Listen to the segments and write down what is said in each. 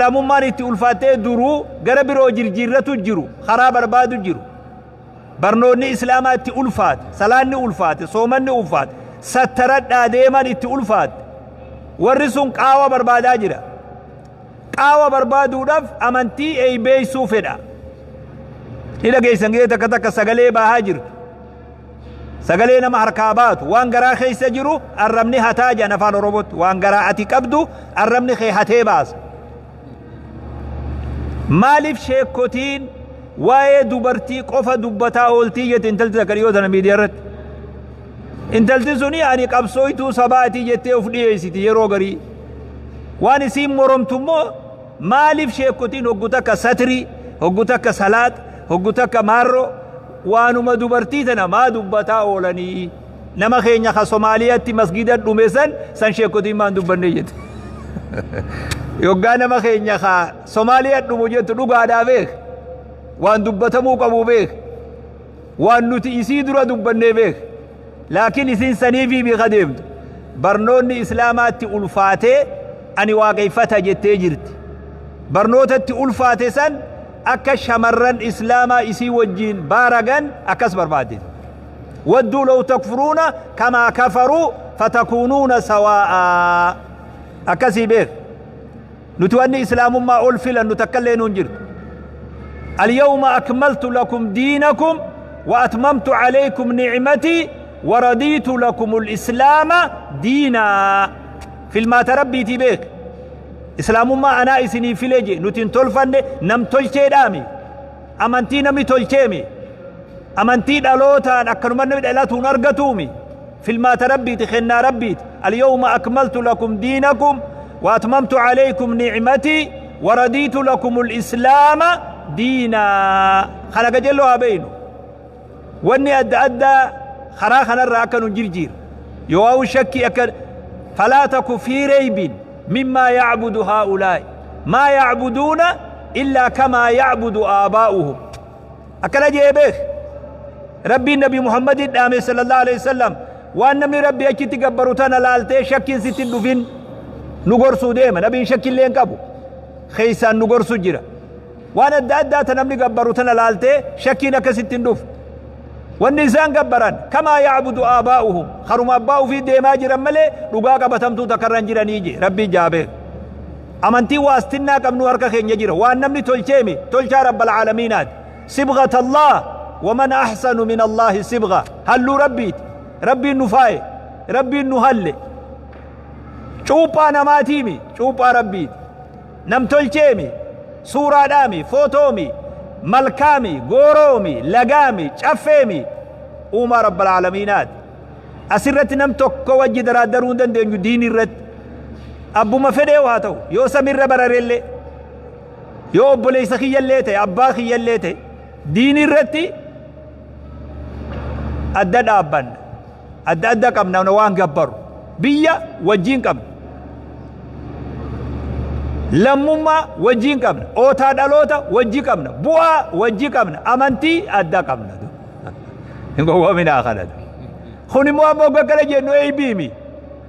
Islaamummaan itti ulfaattee duruu gara biroo jirjiirratu jiru, karaa barbaadu jiru. Barnoonni Islaamaa itti ulfaate, salaanni ulfaate, soomanni ulfaate, sattaradhaa deeman itti ulfaate. Warri sun qaawa barbaadaa jira. Qaawa barbaaduudhaaf amantii eeybeeysuu fedha. Ni dhageessan gee takka takka sagalee baahaa jirtu. Sagalee nama harkaa baatu waan garaa keessa jiru arrabni hataa jedhan afaan Oromootti waan garaa ati qabdu arrabni kee hatee baasa. Maaliif sheekkotiin waa'ee dubartii qofa dubbataa ooltii jette intalti takka dhiyoo tana miidiyaa irratti. Intalti suni ani qabsooytuu sabaatii jettee of dhiyeessiti yeroo garii. Waan isiin moromtu immoo maaliif sheekkotiin hoggu takka satrii, hoggu takka salaat, hoggu takka maarroo waanuma dubartii tana maa dubbataa oolanii nama keenya ka Somaaliyaatti masgida dhume san san sheekkotiin maan dubbanne jette. Yoggaa nama keenya ka Somaaliyaa dhumu jettu dhugaadhaa beek waan dubbatamuu qabu beek waan nuti isii dura dubbannee beek laakiin isiin saniifii beeka deemtu barnoonni islaamaatti ulfaatee ani waaqeffata jettee jirti. Barnootatti ulfaate san akka shamarran islaamaa isii wajjiin baaragan akkas barbaadde. Wadduu law takfuruuna kamaa kafaruu fatakuunuuna sawaa'aa. Akkasii beek. Nuti wanni islaamummaa ol filannu takkallee nuun jirtu. Alyawma akmaltu lakum diinakum wa atmamtu alaykum ni'matii wa radiitu lakumul islaama diinaa. Filmaata Rabbiitii beek. Islaamummaa anaa isinii file je nuti hin tolfanne nam tolcheedhaami. Amantii namni tolcheemi. Amantii dhalootaan akkanuma namni dhalatuun argatuumi. Filmaata Rabbiiti kennaa Rabbiiti. Alyawma akmaltu lakum diinakum wa atmamtu alaykum ni'matii wa radiitu lakumul islaama diinaa. Kana qajeelloo haa beeynu. Wanni adda addaa karaa kanarraa akka nu jirjiir yoo'au shakkii akka falaa taku fii reeybin mimmaa yacbudu haa'ulaa'i maa yacbuduuna illaa kamaa yacbudu aabaa'uhum akkana jee beek Rabbiin Nabi Muhammadin dhaame sallallahu alaihi wasallam waan namni Rabbi achitti gabbaru tana laaltee shakkiin sitti hin dhufin nu gorsuu deema. Nabiin shakkillee hin qabu keeysaan nu gorsu jira. Waan adda addaa ta namni gabbaru tana laaltee shakkiin akka sitti hin dhufne. Wanni isaan gabbaran kamaa ya'budu aabaa'uhum karuma abbaa ufii deemaa jiran malee dhugaa qabatamtuu takka irra hin jiranii jee Rabbiin jaabee. Amantii waastinnaa qabnu harka keenya jira. Waan namni tolcheemi tolchaa Rabbal aalamiinaati. Sibghat Allah waman ahsanu min Allahi sibgha halluu Rabbiiti. Rabbiin nu faaye. Rabbiin nu halle. Cuuphaa namaatiimi cuuphaa Rabbiiti. Namtolcheemi, suuraadhaami, footoomi, malkaami, gooroomi, lagaami, caffeemi, uumaa Rabbal Aalamiinaati. Asirratti nam tokko wajji daraaddaruu hin dandeenyu diini irratti. Abbuma fedhee haa ta'u, yoo samirra bararellee, yoo obboleessa kiyyallee ta'e, abbaa kiyyallee ta'e, diini irratti adda dhaabbanna. Adda adda qabna waan gabbaru. Biyya wajjiin qabna. Lammummaa wajjiin qabna. Ootaa dhaloota wajji qabna. Bu'aa wajji qabna. Amantii adda qabna. Hin gowwoominaa kana. Kun immoo ammoo gaggala jennu eeybiimi.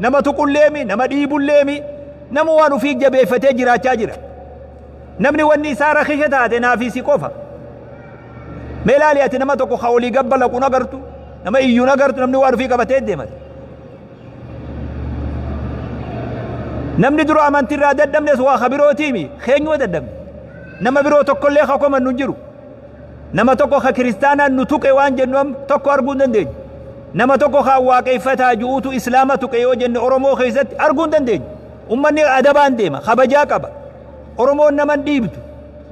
Nama tuqulleemi, nama dhiibulleemi, nama waan ofii jabeeffatee jiraachaa jira. Namni wanni isaa rakisha taate naafii si qofa. Mee laali ati nama tokko ka olii gabba laqu agartu, nama iyyuu agartu, namni waan ofii qabatee deemate. Namni dura amantii irraa dadhabnes waa ka birootiimi keenyuma dadhabne. Nama biroo tokkollee ka komannu hin jiru. Nama tokko ka kiristaanaan nu tuqe waan jennu amma tokko arguu hin dandeenyu. Nama tokko ka waaqeffataa ji'uutu islaama tuqe yoo jenne Oromoo keessatti arguu hin dandeenyu. Ummanni adabaan deema, kabajaa qaba. Oromoon nama hin dhiibdu.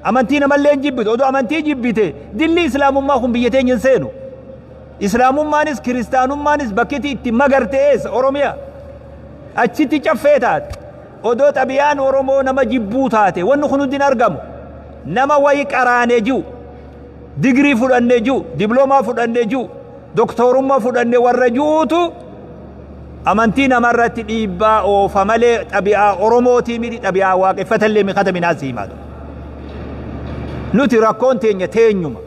Amantii namallee hin jibbitu. Odoo amantii jibbite dilli islaamummaa kun biyya teenya hin seenu. Islaamummaanis kiristaanummaanis bakkiti itti magarte eessa? Oromiyaa. Achitti caffee taate. Odoo xabiyaan Oromoo nama jibbuu taate wanni kun hundi hin argamu. Nama wayi qaraane ji'u, digirii fudhanne ji'u, diploomaa fudhanne ji'u, doktorummaa fudhanne warra ji'uutu amantii namarratti dhiibbaa oofa malee xabi'aa Oromootii miti xabi'aa waaqeffatallee mikata minaasii himaatu. Nuti rakkoon teenya teenyuma.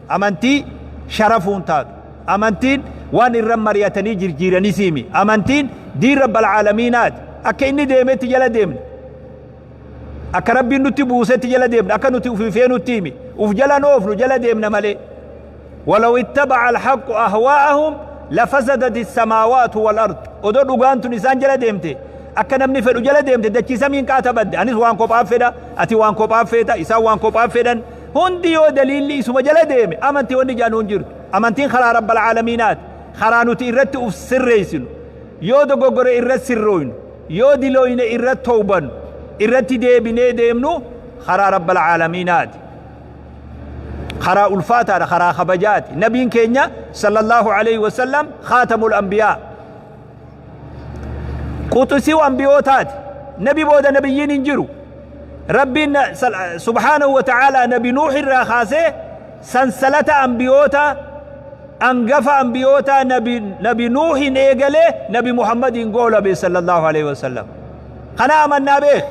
Amantii sharafuun taatu. Amantiin waan irra mari'atanii jirjiiranisii mi. Amantiin diin rabbal aalamiinaati. Akka inni deemetti jala deemna. Akka Rabbiin nutti buusetti jala deemna, akka nuti ufii feenutti himi. Uf jala noofnu jala deemna malee. Walaw ittaba'a alhaqqu ahwaa'ahum lafasadati samaawaatu wal ard. Odoo dhugaan tun isaan jala deemte, akka namni fedhu jala deemte, dachii samiin qaata badde. Anis waan kophaa fedha, ati waan kophaa feeta, isaan waan kophaa fedhan. Hundi yoo daliilli isuma jala deeme, amantii wanni jedhan hin jirtu. Amantiin karaa Rabbal Aalamiinaati. Karaa nuti irratti uf sirreessinu. Yoo dogoggore irratti sirrooynu, yoo dilooyne irratti towbannu, irratti deebinee deemnu karaa Rabbal Aalamiinaati. Karaa ulfaataadha, karaa kabajaati. Nabiin keenya sallallahu alaihi wasallam khaatamul anbiyaa, quxisii ambiyootaati. Nabi booda nabiyyiin hin jiru. Rabbiin subhaanahu wa ta'aalaa Nabi Nuux irraa kaasee sansalata ambiyoota, angafa ambiyoota Nabi Nuuhin eegalee Nabi Muhammadiin goolabe sallallahu alaihi wasallam. Kana amannaa beek.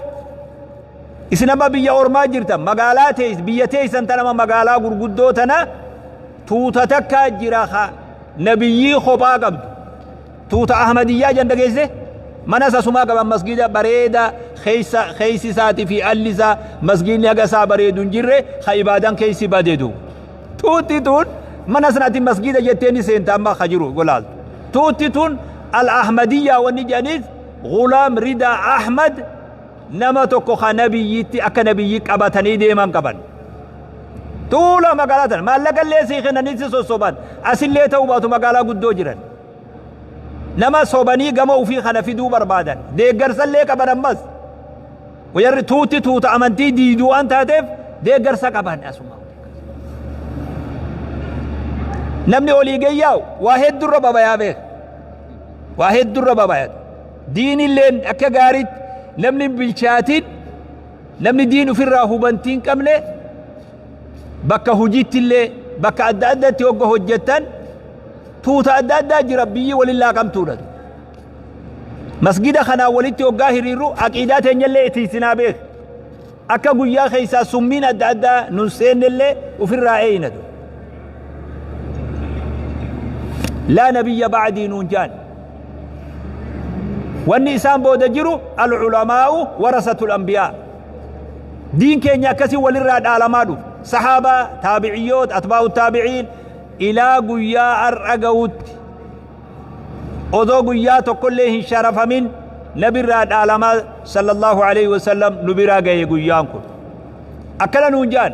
Isin amma biyya ormaa jirtan, magaalaa tees, biyya teessan tan, amma magaalaa gurguddoo tana tuuta takkaa jira ka nabiyyii kophaa qabdu. Tuuta Ahmadiyyaa jan dhageesse. Mana sasumaa qaban, masgida bareeda, keessa keessi isaatii fi alli isaa masgidni haga isaa bareedu hin jirre, ka ibaadan keessi badeedu. Tuutti tun mana sanatti masgida jettee ni seenta amma ka jiru golaaltu. Tuutti tun al Ahmadiyyaa wanni jedhaniif Gulaam Ridaa Ahmad, nama tokko ka nabiyyiitti akka nabiyyii qabatanii deeman qaban. Tuula magaalaa tana maallaqa illee sii kennanii si sossoban, asillee ta'uu baatu magaalaa guddoo jiran. Nama sobanii gama ofii kana fiduu barbaadan, deeggarsa illee qaban ammas. Warri tuutti tuuta amantii diiduu waan taateef deeggarsa qaban asuma. Namni olii gayyaa'u waa hedduurra babayaa beeka. Waa hedduurra babayatu. Diinilleen akka gaariitti namni hin bilchaatin, namni diin ofirraa hubantii hin qabne, bakka hojiitti illee, bakka adda addaatti hogga hojjettan tuuta adda addaa jira, biyyi waliin laaqamtuudha. Masgida kanaan walitti hoggaa hiriirru aqiidaa teenyallee itiisinaa beek. Akka guyyaa keessaa summiin adda addaa nun seennellee ofirraa eeynatu. Laa nabiyya ba'dii nuun jaan. Wanni isaan booda jiru al-ulamaa'u warasatul anbiyaa. Diin keenya akkasii walirraa dhaalamaa dhufu. Sahaabaa, taabiciyyoota, atbaa'u taabiciin ilaa guyyaa har'a ga'utti odoo guyyaa tokkollee hin sharafamin nabirraa dhaalamaa sallallahu alaihi wasallam nu biraa ga'e guyyaan kun. Akkana nuun jaan.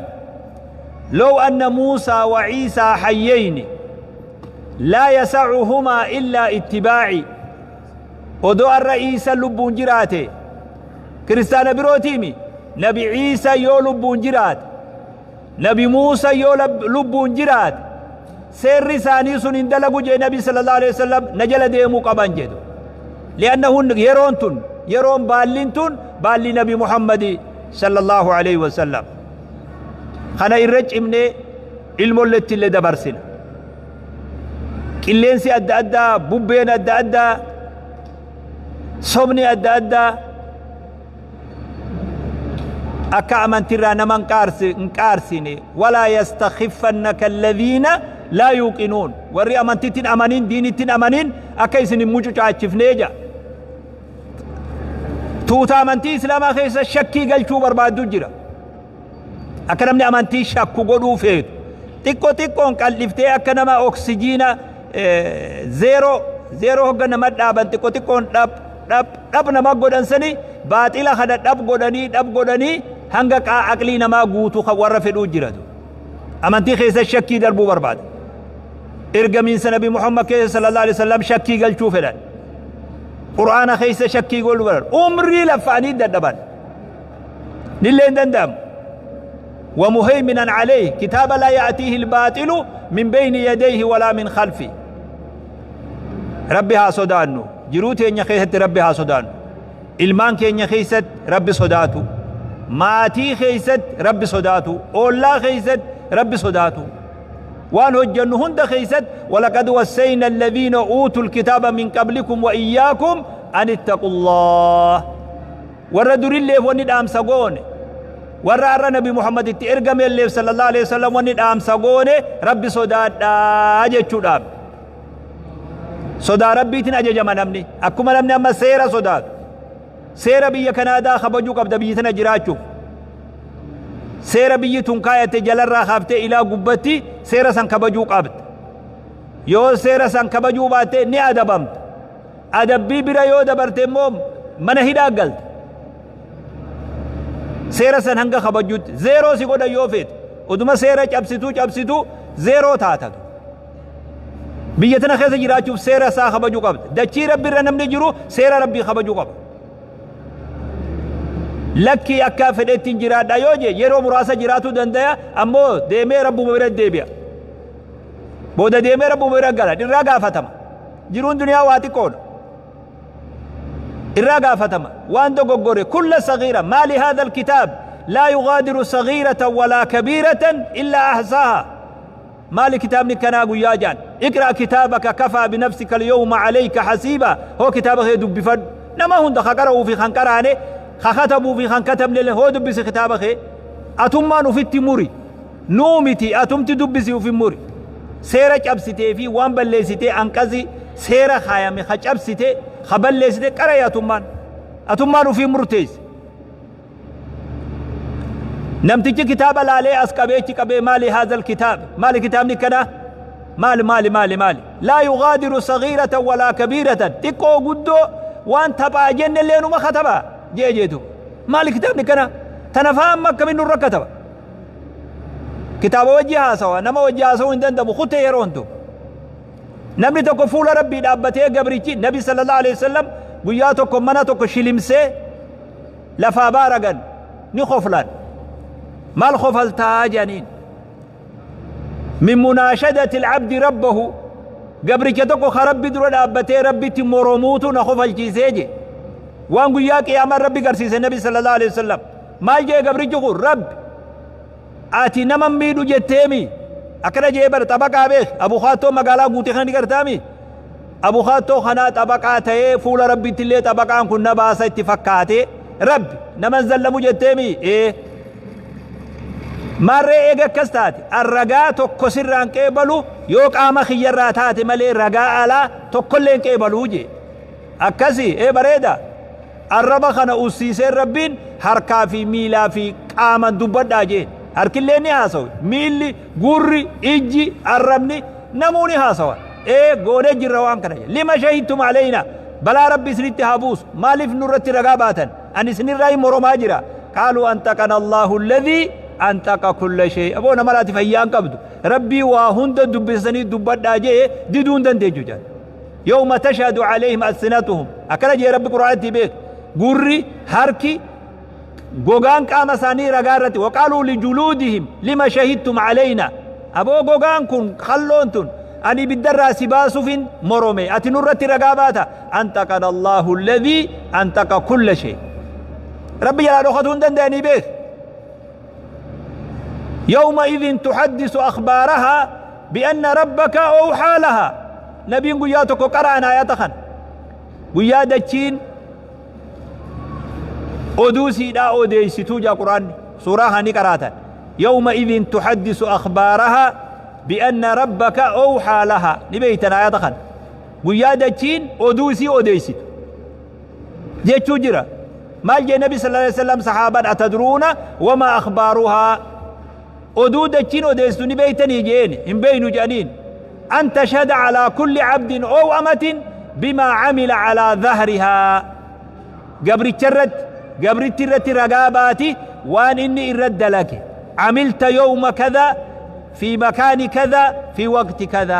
Law anna Muusaa wa Ciisaa hayyayni laa yasacuhumaa illaa ittibaaci. Odoo har'a Iisa lubbuun jiraate, kiristaana birootiimi, Nabi Ciisa yoo lubbuun jiraate, Nabi Muusa yoo lubbuun jiraate, seerri isaanii sun hin dalagu jee Nabi sallallahu alaihi wasallam, na jala deemuu qaban jedhu. Li'annahu yeroon tun, yeroon baalliin tun baalli Nabi Muhammadi sallallahu alaihi wasallam. Kana irra cimnee ilmolletti illee dabarsina. Qilleensi adda addaa, bubbeen adda addaa, sobni adda addaa akka amantirraa nama hin qaarsine. Walaa yastakhifannaka alladhiina laa yuuqinuun, warri amantitti hin amanin, diinitti hin amanin akka isin hin mucucaachifnee jedha. Tuuta amantii islaamaa keessa shakkii galchuu barbaaddu jira. Akka namni amantii shakku godhuu feetu. Xiqqoo xiqqoon qal'iftee akka nama oksijiina zeeroo zeeroo hogga nama dhaaban, xiqqoo xiqqoon dhab dhab dhab nama godhan sani, baaxila kana dhab godhanii dhab godhanii hanga aqlii namaa guutuu kan warra fedhuu jiratu. Amantii keessa shakkii darbuu barbaada. Ergamiinsa Nabi Muhammad keessa sallallahu alaihi wasallam shakkii galchuu fedhan. Qur'aana keessa shakkii godhuu fedhan. Umrii laffa'anii dadhaban. Nillee hin danda'amu. ومهيمنا عليه كتاب لا يأتيه الباطل من بين يديه ولا من خلفه. Rabbi haa sodaannu. Jiruu teenya keessatti Rabbi haa sodaannu. Ilmaan keenya keessatti Rabbi sodaatu, maatii keessatti Rabbi sodaatu, oollaa keessatti Rabbi sodaatu, waan hojjennu hunda keessatti. Walaqad wassayna alladhiina uutul kitaaba min qablikum wa iyyaakum an ittaqullah. Warra durilleef wanni dhaamsa goone, warra har'a Nabi Muhammad itti ergameelleef sallallahu alaihi wasallam wanni dhaamsa goone Rabbi sodaadhaa jechuudhaaf. Sodaa Rabbiitiin ajajama namni. Akkuma namni amma seera sodaatu, seera biyya Kanaadaa kabajuu qabda biyyi tana jiraachuuf. Seera biyyi tun kaayatte jalarraa kaaftee ilaa gubbatti seera san kabajuu qabda. Yoo seera san kabajuu baatte ni adabamta. Adabbii bira yoo dabarte immoo mana hidhaa galta. Seera san hanga kabajjutti zeeroo si godhan yoo feete oduma seera cabsituu cabsituu zeeroo taata. Biyya tana keessa jiraachuuf seera isaa kabajuu qabda. Dachii rabbi irra namni jiru seera rabbii kabajuu qaba. Lakkii akka fedhettiin jiraadha yoo jee yeroo muraasa jiraatuu dandaya ammoo deemee rabbuma bira deebi'a. Booda deemee rabbuma bira gala irraa gaafatama. Jiruun duniyaa waa xiqqoodha. Irraa gaafatama. Waan dogoggore kulla sagiira maali haadha alkitaab laa yugaadiru sagiiratan walaa kabiiratan illaa ahsaaha. Maali kitaabni kanaa guyyaa jaan iqra kitaabaka kafaa binafsika alyawma alayka hasiiba hoo kitaaba kee dubbifadhu nama hunda ka qara'uu fi kan qaraane ka katabuu fi kan katabne hoo dubbisi kitaaba kee atummaan ufitti muri nuu miti atumti dubbisi ufi muri seera cabsitee fi waan balleessitee anqazi seera kaayame ka cabsite ka balleessite qara'e atummaan atummaan ufii murteessi. Namtichi kitaaba laalee as qabee achi qabee maali haazal kitaab maali kitaabni kanaa maali maali maali maali laa yugaadiru sagiiratan walaa kabiiratan xiqqoo guddoo waan taphaa jenne illee numa kataba jee jeetu maali kitaabni kanaa tana faa amma akkamiin nurra kataba kitaaba wajji haasawa nama wajji haasawuu hin danda'amu kutee yeroo hundu namni tokko fuula rabbii dhaabbatee gabrichi nabi sallallahu alaihi wasallam guyyaa tokko mana tokko shilimsee lafaa baaragan ni koflan maal kofaltaa jedhaniin min munaashadati alcabdi rabbahu gabricha tokko ka rabbi dura dhaabbatee rabbitti moromuutu na kofalchiisee je waan guyyaa qiyaamaa rabbi garsiise nabi sallallahu alaihi wasallam maal jee gabrichi kun rabbi ati nama miidhu jetteemi akkana jee bar xabaqaa beek abukaattoo magaalaa guute kana ni gartaami Abukaattoo kanaa xabaqaa ta'ee fuula Rabbiitti illee xabaqaan kun na baasa itti fakkaatee Rabbi nama hin zallamu jetteemi ee maarree eega akkas taate an ragaa tokko sirraa hin qeebalu yoo qaama kiyyarraa taate malee ragaa alaa tokkollee hin qeebaluu jee akkasi ee bareeda arraba kana ussiiseen Rabbiin harkaa fi miilaa fi qaaman dubbadhaa jeen harkillee ni haasawe miilli gurri ijji arrabni namuu ni haasawa ee goonee jirra waan kana lima shahidtum aleyna balaa rabbi isinitti haa buusu maaliif nurratti ragaa baatan ani isinirraa hin moromaa jira qaaluu antaqana allahu alladhii antaqa kulla shay aboo nama laati fayyaan qabdu rabbii waa hunda dubbisanii dubbadhaa jee diduu hin dandeenyu jedhan yawma tashhadu alayhim alsinatuhum akkana jee rabbi qur'aanatti beek gurri harki gogaan qaama isaanii ragaa irratti waqaaluu lijuluudihim lima shahidtum alayna aboo gogaan kun kalloon tun ani ibiddarraa si baasufin morome ati nurratti ragaa baata antaqana allahu alladhii antaqa kulla shay rabbi jalaa dhokatuu hin danda'anii beek yawma idhin tuhaddisu akhbaarahaa bianna rabbaka awxaa lahaa nabiin guyyaa tokko qara'an aayata kana guyyaa dachiin oduu siidhaa odeeysituu jaa qur'aanni suuraa kana ni qaraatan yawma idhin tuhaddisu akhbaarahaa bianna rabbaka awxaa lahaa ni beeytan aayata kana guyyaa dachiin oduu isii odeeysitu jechuu jira maal jee nabi sallallahu alaihi wasallam sahaabaan atadruuna wamaa akhbaaruhaa oduu dachiin odeessitu ni beeytanii jeen hin beeynu jedhaniin an tashhada calaa kulli cabdin ow amatin bimaa camila calaa dhahrihaa gabricha irratti gabritti irratti ragaa baati waan inni irra dalage camilta yawma kada fi makaani kada fi waqti kada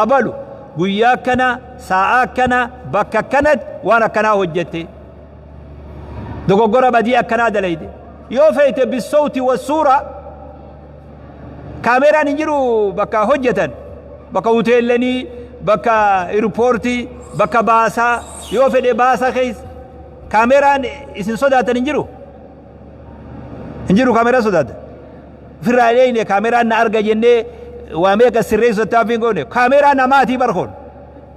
abalu guyyaa akkana saa'aa akkana bakka akkanatti waan akkanaa hojjette dogoggora badii akkanaa dalayde yoo feete bissawti wassuura kaameeraan hin jiru bakka hojjetan bakka hoteellanii bakka irpoortii bakka baasaa yoo fedhe baasa keessa kaameeraan isin sodaatan hin jiru hin jiru kaameeraa sodaatan ofirraa eeyne kaameeraan na arga jennee waa meeqa sirreessu tattaaffii hin goone kaameeraa namaatii barkoon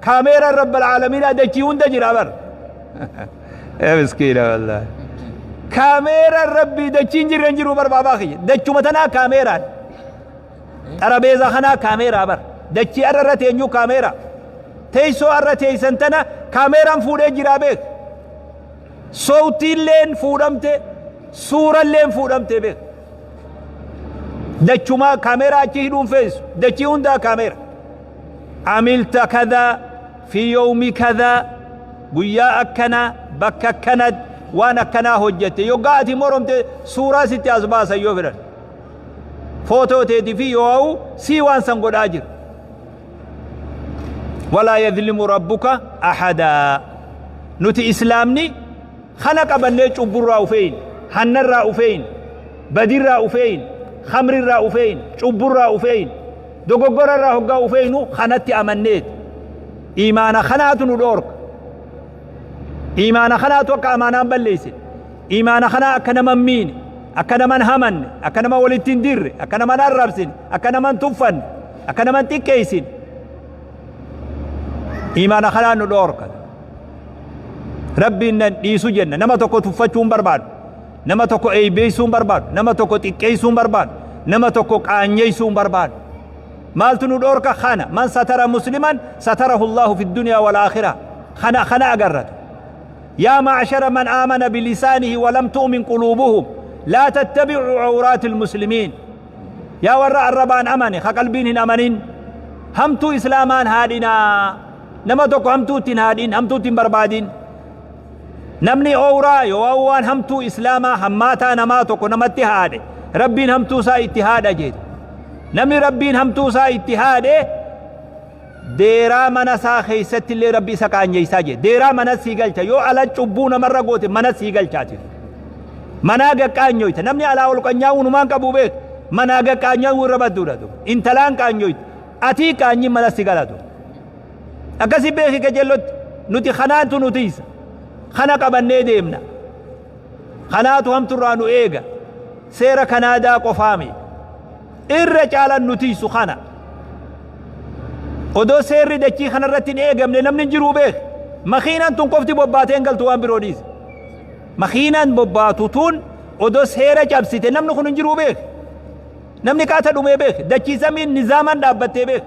kaameeraan rabbal aalamiinaa dachii hunda jira bar ee miskiina wallaahi kaameeraan rabbii dachiin jirre hin jiru bar baabaa kiyya dachuma tanaa kaameeraan xarabeeza kanaa kaameeraa bar dachii arra irra teenyuu kaameeraa teessoo arra teessan tana kaameeraan fuudhee jiraa beek soowtiilleen fuudhamte suuralleen fuudhamte beek. Dachumaa kaameeraa achi hidhuun feesu. Dachii hundaa kaameera. Amilta kadaa fi yawmi kadaa, guyyaa akkanaa bakka akkanatti waan akkanaa hojjette. Yoggaa ati moromte suuraa sitti as baasan yoo fedhan. Footoo teetii fi yoo sii waan san godhaa jiru. Walaa yadlimu rabbuka ahadaa. Nuti islaamni kana qabannee cubburraa ufeeyin, hannarraa ufeeyin, badirraa ufeeyin, khamrirraa ufeeyin, cubburraa ufeeyin, dogoggorarraa hoggaa ufeeyinu kanatti amanneeti. Iimaana kanaatu nu dhoorka. Iimaana kanaatu akka amaanaan balleessine. Iimaana kanaa akka nama hin miine, akka nama hin hamanne, akka nama walitti hin dirre, akka nama hin arrabsine, akka nama hin tuffanne, akka nama hin xiqqeessine. Iimaana kanaan nu dhoorka. Rabbiin nan dhiisu jenna. Nama tokko tuffachuu hin barbaadu. Nama tokko eeybeessuu hin barbaadu. Nama tokko xiqqeessuu hin barbaadu. Nama tokko qaanyeessuu hin barbaadu. Maaltu nu dhoorka kana? Man satara musliman satarahu Allahu fi dunya wal aakhirah. Kana kana agarratu. Yaa ma'ashara man aamana bilisaanihi wa lam tu'min quluubuhum laa tattabi'uu awraatil muslimiin. Yaa warra arrabaan amane ka qalbiin hin amanin, hamtuu islaamaan haadhinaa. Nama tokko hamtuu ittiin haadhin, hamtuu ittiin barbaadin. Namni owraa yoo waan hamtuu islaamaa hammaataa namaa tokko namatti haadhe, Rabbiin hamtuu isaa itti haadha jedhe. Namni Rabbiin hamtuu isaa itti haadhe, deeraa mana isaa keessatti illee Rabbi isa qaanyeessaa jedhe. Deeraa mana sii galcha. Yoo ala cubbuu namarra goote mana sii galchaati. Manaa gaqqaanyoyta. Namni alaa ol qanyaa'uu numaan qabu beek. Manaa gaqqaanyaa'uu irra badduudha. Intalaan qaanyoyta. Atii qaanyiin mana si galatu. Akkasi beeki qajeellotti. Nuti kanaantu nu tiisa. Kana qabannee deemna. Kanaatu hamturraa nu eega. Seera Kanaadaa qofaami. Irra caalan nu tiisu kana. Odoo seerri dachii kanarratti hin eegamne namni hin jiruu beek. Makiinaan tun qofti bobbaatee hin galtu, waan biroo dhiise. Makiinaan bobbaatu tun odoo seera cabsite namni kun hin jiruu beek. Namni qaata dhumee beek. Dachii samiin nizaamaan dhaabbattee beek.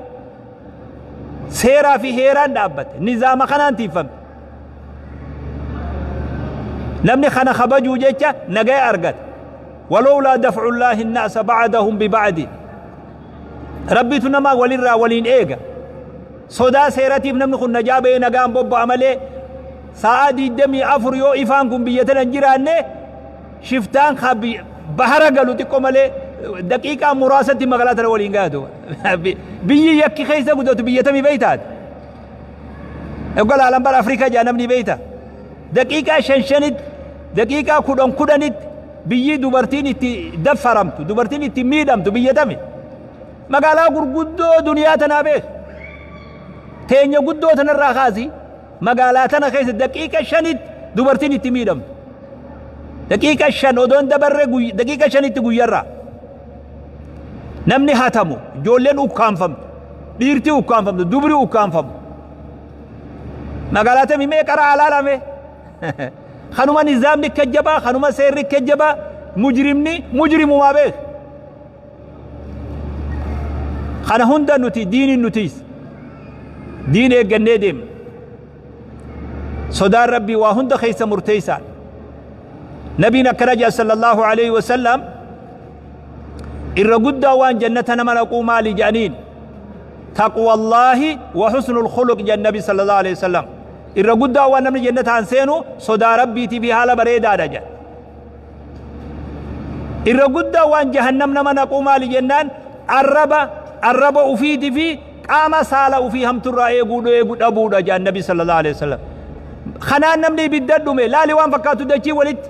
Seeraa fi heeraan dhaabbatte. Nizaama kanaan tiiffamte. Namni kana kabajuu jecha nagaya argata. Walowlaa dafcullaahi nnaasa ba'adahum biba'adin. Rabbitu nama walirraa waliin eega. Sodaa seeratiif namni kun najaa ba'ee nagaan bobba'a malee, sa'aa 24 yoo ifaan kun biyya tana hin jiraanne, shiftaan ka bahara galu xiqqoo malee daqiiqaa muraasatti magaalaa tana waliin gaatu. Biyyi yakki keessa guddatu biyya tamii beeytaati? Egaa laalan bara Afrikaa jaa namni beeyta. Daqiiqaa shan shanitti, daqiiqaa kudhan kudhanitti biyyi dubartiin itti daffaramtu, dubartiin itti miidhamtu biyya tami? Magaalaa gurguddoo duniyaa tanaa beek. Teenya guddoo tanarraa kaasi, magaalaa tana keessa daqiiqa 5tti dubartiin itti miidhamtu. Daqiiqa 5 odoon dabarre, daqiiqa 5tti guyyarraa. Namni hatamu, ijoolleen ukkaanfamtu, dhiirti ukkaanfamtu, dubri ukkaanfamu. Magaalaa tamii mee qara alaalame. Kanuma nizaamni kajjabaa, kanuma seerri kajjabaa, mujrimni mujrimumaa beek. Kana hunda nuti diiniin nutiis. Diin eeggannee deemna. Sodaan Rabbii waa hunda keessa murteessaadha. Nabiin akkana jedha sallallahu alaihi wasallam: irra guddaa waan jannata nama naquu maali jedhaniin, taqwallaahi wa husnul khuluq jedhan Nabi sallallahu alaihi wasallam. Irra guddaa waan namni jannataan seenu sodaa Rabbiitii fi haala bareedaadha jedha. Irra guddaa waan jahannam nama naquu maali jennaan, arraba ufiitii fi qaama saala ufii hamturraa eeguu dhabuudha jedhan Nabi sallallahu alaihi wasallam. Kanaan namni ibidda dhume laali waan fakkaatu dachii walitti.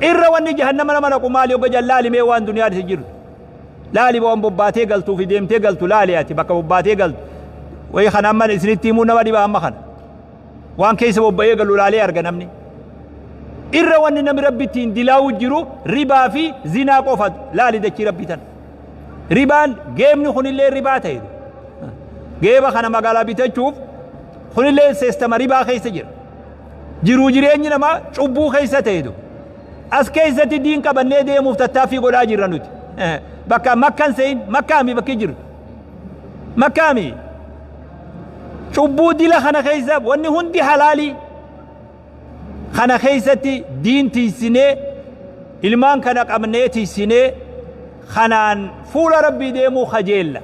Irra wanni jahannama nama naqu maali yogga jedhan, laali mee waan duniyaa isa jiru. Laali waan bobbaatee galtuu fi deemtee galtu, laali ati bakka bobbaatee galtu. Wayi kana amma isinitti himuu nama dhiba amma kana. Waan keessa bobba'ee galu laalee arga namni. Irra wanni namni Rabbi ittiin dilaa'u jiru ribaa fi zinaa qofa, laali dachii Rabbii tana. Ribaan geebni kunillee ribaa ta'e. Geeba kana magaalaa bitachuuf kunillee seestama ribaa keessa jira. Jiruu jireenyi namaa cubbuu keessa ta'e. As keessatti diin qabannee deemuuf tattaaffii godhaa jirra nuti. Bakka makkan se'in makkaami bakki jiru. Makkaami. Cubbuu dila kana keessa wanni hundi halaalii. Kana keessatti diin tiisinee, ilmaan kana qabnee tiisinee. Kanaan fuula Rabbii deemuu kajeella.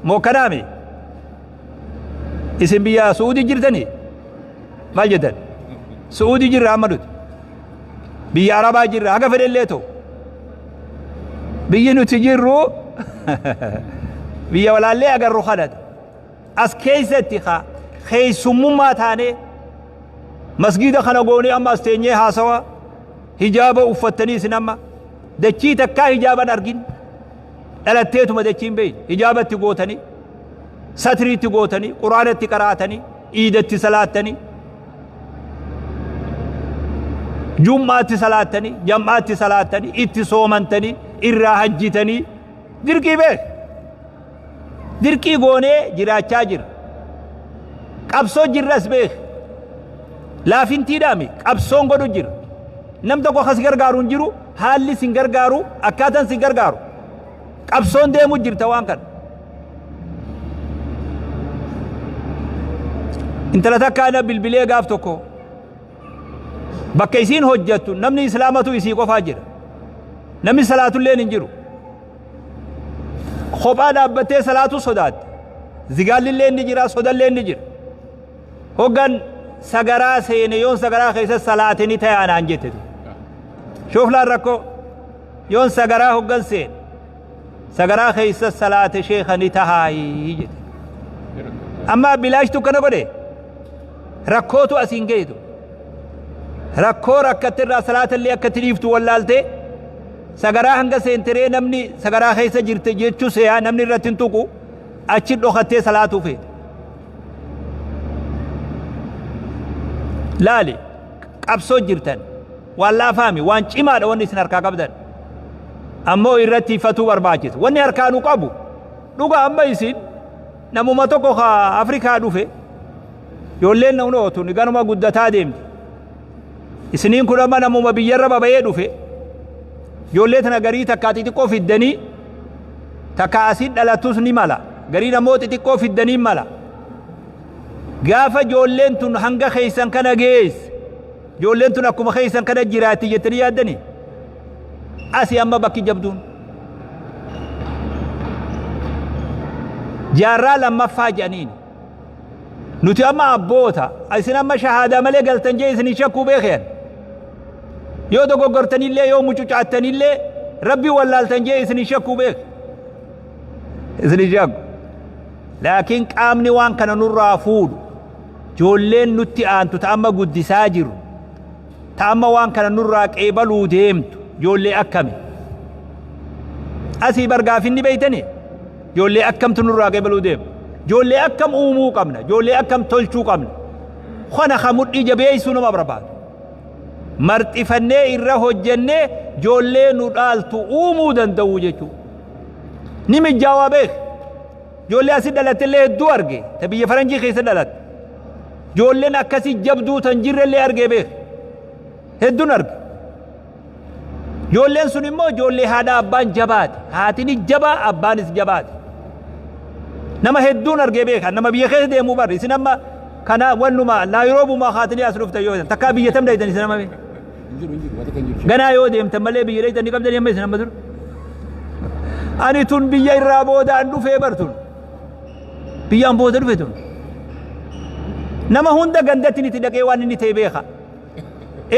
Moo kanaami? Isin biyya Su'uudii jirtanii? Maal jettan? Su'uudii jirra amma nuti. Biyya Arabaa jirra haga fedhellee ta'u. Biyyi nuti jirru biyya walaallee agarru kanadha. As keessatti ka keessummummaa taanee masgiida kana goonee amma as teenyee haasawa hijaaba uffattanii isin amma dachii takkaa hijaaban argin dhalatteetuma dachiin beeyne hijaabatti gootanii satriitti gootanii quraanatti qaraatanii iidatti salaattanii jum'aatti salaattanii jam'aatti salaattanii itti soomantanii irraa hajjitanii dirqii beek Dirqii goonee jiraachaa jirra. Qabsoo jirras beek. Laafintiidhaami qabsoon godhu jira. Nam tokko akka si gargaaru hin jiru, haalli sin gargaaru, akkaataan sin gargaaru. Qabsoon deemu jirta waan kana. Intala takkaa na bilbilee gaaf tokko bakka isiin hojjettu namni islaamatu isii qofaa jira. Namni salaatulleen hin jiru. Kophaa dhaabbattee salaatuu sodaatte. Zigaallillee ni jira, sodallee ni jira. Hoggan sagaraa seene yoon sagaraa keessa salaate ni tayaa naan jette. Shooflaan rakkoo yoon sagaraa hoggan seene sagaraa keessa salaate sheekha ni tahaayii jette. Amma bilaashtu kana godhe rakkootu asiin geetu. Rakkoo rakkatte irraa salaata illee akka itti dhiiftu wallaaltee Sagaraa hanga seenteree namni sagaraa keessa jirte jechuu seeyaa namni irratti hin tuqu achi dhokattee salaatuu feete. Laali qabsoo jirtan waan laafaami waan cimaadha wanni isin harkaa qabdan. Ammoo irratti iffatuu barbaachisa. Wanni harkaa nu qabu dhuga amma isin namuma tokko ka Afrikaa dhufe ijoolleen tun ganuma guddataa deemti. Isiniin kun amma namuma biyyarra baba'ee dhufe ijoollee tana garii takkaa xixiqqoo fiddanii takka asii dhalatus ni mala gariin ammoo xixiqqoo fiddanii mala gaafa ijoolleen tun hanga keessan kana geesse ijoolleen tun akkuma keessan kana jiraatti jettanii yaaddanii asii amma bakki jabduun jaarraa lammaffaa jedhaniin Nuti amma abboota, isin amma shahaadaa malee galtan jee isin hin shakkuu beekeen. Yoo dogoggortanillee yoo mucucaattanillee Rabbi wallaaltan jee isin hin shakkuu beek. Isin hin shakku. Laakiin qaamni waan kana nurraa fuudhu ijoolleen nutti aantu ta amma guddisaa jiru ta amma waan kana nurraa qeebaluu deemtu ijoollee akkami? Asii bar gaafinni beeytanii? Ijoollee akkamtu nurraa qeebaluu deema? Ijoollee akkam uumuu qabna? Ijoollee akkam tolchuu qabna? Kana ka mudhii jabeessuu nama barbaadu. Marxifannee irra hojjennee ijoollee nu dhaaltu uumuu danda'uu jechuudha. Ni mijjaawaa beek. Ijoollee asii dhalattellee hedduu arge. Ta biyya faranjii keessa dhalatte. Ijoolleen akkasii jabduu tan jirrellee argee beek. Hedduun arge. Ijoolleen sun immoo ijoollee haadha abbaan jabaate. Haatini jabaa abbaanis jabaate. Nama hedduun argee beeka. Nama biyya keessa deemuu barri. Isin amma kana wannuma Naayiroobumaa haatini as dhuftan yoo takkaa biyya tam dhaytan isin amma mee? Ganaa yoo deemtan malee biyya dhaytan ni qabdanii amma isin amma dur. Ani tun biyya irraa boodaan dhufee bar tun. Biyyaan booda dhufe tun. Nama hunda gandatti itti dhaqee waan inni ta'e beeka.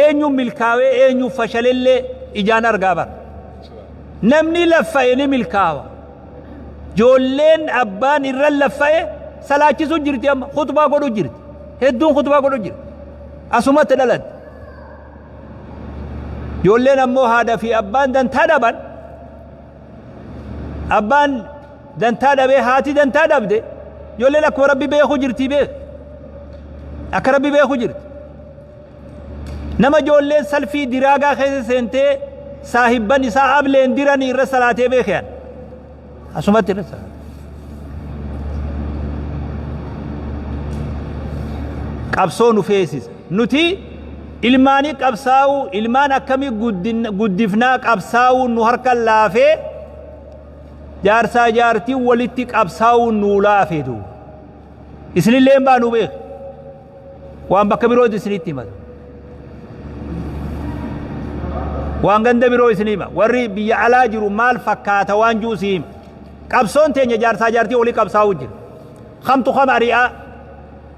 Eenyuun milkaawee eenyuun fashalellee ijaan argaa bara. Namni laffa'e ni milkaawa. Ijoolleen abbaan irra laffa'e salaachisuu jirti amma khutbaa godhu jirti. Hedduun khutbaa godhu jirti. Asumatti dhalatte. Ijoolleen ammoo haadha fi abbaan dantaa dhaban. Abbaan dantaa dhabee haati dantaa dhabde ijoolleen akkuma rabbi beeku jirti beek akka rabbi beeku jirti nama ijoolleen salfii diraagaa keessa seentee saahibban isaa ableen diranii irra salaatee beekan asumatti irra salaate qabsoo nu feesisa nuti ilmaanii qabsaa'uu ilmaan akkamii guddifnaa qabsaa'uu nu harka laafee Jaarsaa jaartiin walitti qabsaa'uun nuu laafe duuba. Isinillee hin baanu beek. Waan bakka birootti isinitti himatu. Waan ganda biroo isin hima. Warri biyya alaa jiru maal fakkaata waan jiru si hima. Qabsoon teenya jaarsaa jaartii walii qabsaa'uu jira. Kamtu kam ari'aa,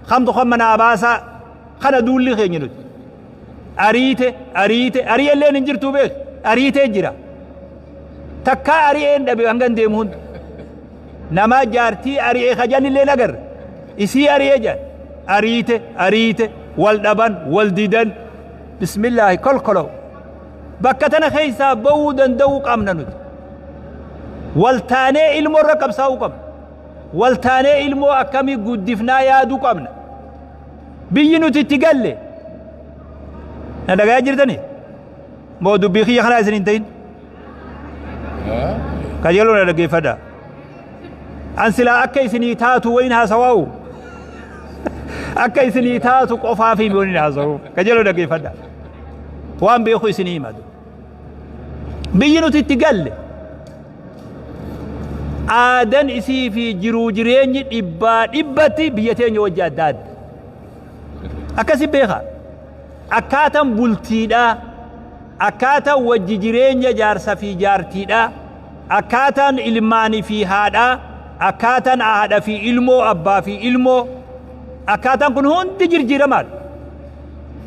kamtu kam manaa baasaa, kana duulli keenya nuti. Ariite, ariite, ari'elleen hin jirtuu beek, ariitee jira. Takkaa ari'een dhabe hangan deemu hunda. Nama jaartii ari'ee kajan illee agarre. Isii ari'ee jedhan. Ariite, ariite, wal dhaban, wal didan. Bismillaahi kolkolow. Bakka tana keessaa ba'uu danda'uu qabna nuti. Wal taanee ilmoo irra qabsaa'uu qabna. Wal taanee ilmoo akkamii guddifnaa yaaduu qabna. Biyyi nuti itti galle. Na dhagayaa jirtanii? Moo dubbii kiyya kanaa isin hin ta'in? Kajeeloo na dhaggeeffadha. An silaa akka isinii taatu wayin haasawaa'u. Akka isinii taatu qofaaf himi waliin haasa'u. Kajeeloo dhaggeeffadha. Waan beeku isinii himatu. Biyyi nuti itti galle aadan isii fi jiruu jireenyi dhibbaa dhibbatti biyya teenya wajji adda adda. Akkasi beekaa. Akkaatan bultiidhaa, akkaataan wajji jireenya jaarsa fi jaartiidhaa, akkaataan ilmaanii fi haadhaa, akkaataan haadha fi ilmoo, abbaa fi ilmoo, akkaataan kun hundi jirjiiramaadha.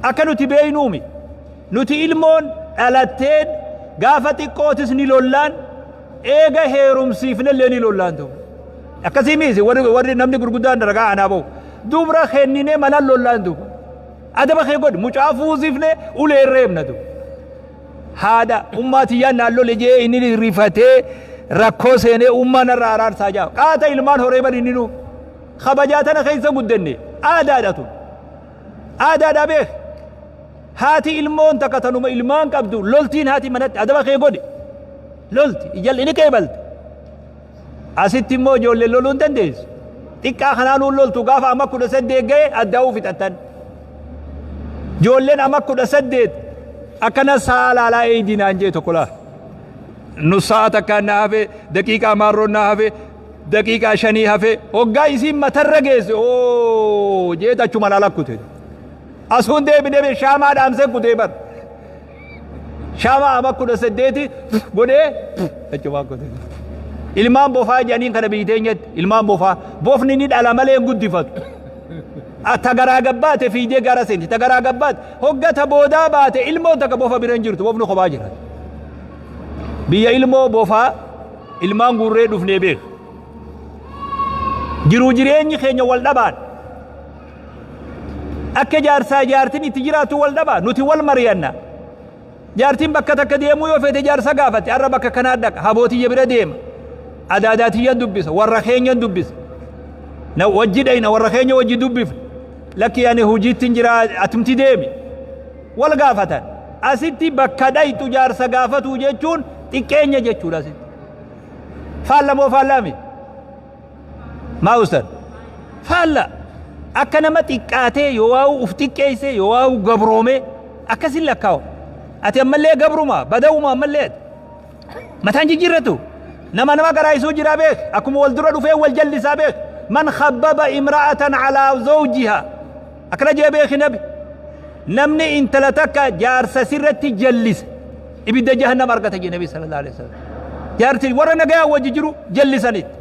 Akka nuti beeynuumi. Nuti ilmoon dhalatteen gaafa xiqqootis ni lollaan, eega heerumsiifnellee ni lollaan ta'u. Akkasii miisi warri warri namni gurguddaan ragaa anaa bahu. Dubra kenninee mana lollaan duuba. Adaba kee godhi mucaa fuusifne ulee reebna duuba. Haadha ummaa tiyyaan naan lole jee inni rifatee rakkoo seenee ummaa narraa araarsaa jaa. Qaata ilmaan horee bari inni nu. Kabajaa tana keessa guddanne aadaadha tun. Aadaadha beek. Haati ilmoon takka tanuma ilmaan qabdu loltiin haati manatti adaba kee godhi. Lolti ijalli ni qeebalti. Asitti immoo ijoolleen loluu hin dandeessu. Xiqqaa kanaanuu loltu gaafa amma 18 ga'e addaa'uu fixattan. Ijoolleen amma 18 akkana sa'a laalaa eeyidii naan jee tokko laa. Nu sa'a takkaan na hafe daqiiqaa maarroon na hafe daqiiqaa shanii hafe hoggaa isiin matarra geesse oo jeet achuma laala kute. Asuun deebinee shaamaa dhaamsee kutee bar. Shaamaa ama 18 godhee achumaan kutee. Ilmaan bofaa jedhaniin kana biyyi teenyatti ilmaan bofaa bofni ni dhala malee hin guddifatu. Ta garaa gabbaate fiigdee gara seenti ta garaa gabbaate hogga ta boodaa baate ilmoon takka bofa bira hin jirtu bofni kophaa jira. Biyya ilmoo bofaa ilmaan guurree dhufnee beeka. Jiruu jireenyi keenya wal dhabaan. Akka jaarsaa jaartin itti jiraatu wal dhaba nuti wal mari'anna. Jaartiin bakka takka deemuu yoo feete jaarsa gaafatti har'a bakka kanaa dhaqa habootiyya bira deema. Adaadaa tiyyan dubbisa warra keenyan dubbisa. Na wajji dhayna warra keenya wajji dubbifna. Lakki ani hojiitti hin jira atumti deemi. Wal gaafatan. Asitti bakka dhayxu jaarsa gaafatuu jechuun xiqqeenya jechuudha asitti. Faalla moo faallaa miti? Maa ustad? Faalla. Akka nama xiqqaatee yoo waa'u uf xiqqeessee yoo waa'u gabroomee akkasin lakkaawa. Ati ammallee gabruma badawuma ammallee ati. Mataan jijjiirratu. Nama nama garaayisuu jiraa beek. Akkuma wal dura dhufee wal jallisaa beek. Man khabbaba imra'atan alaa zawjiha. Akkana jee beeki nabi. Namni intala takka jaarsa sirratti jallise ibidda jahannam argata jee nabi sallallahu alaihi wasallam. Jaarti warra nagayaa wajji jiru jallisanitti.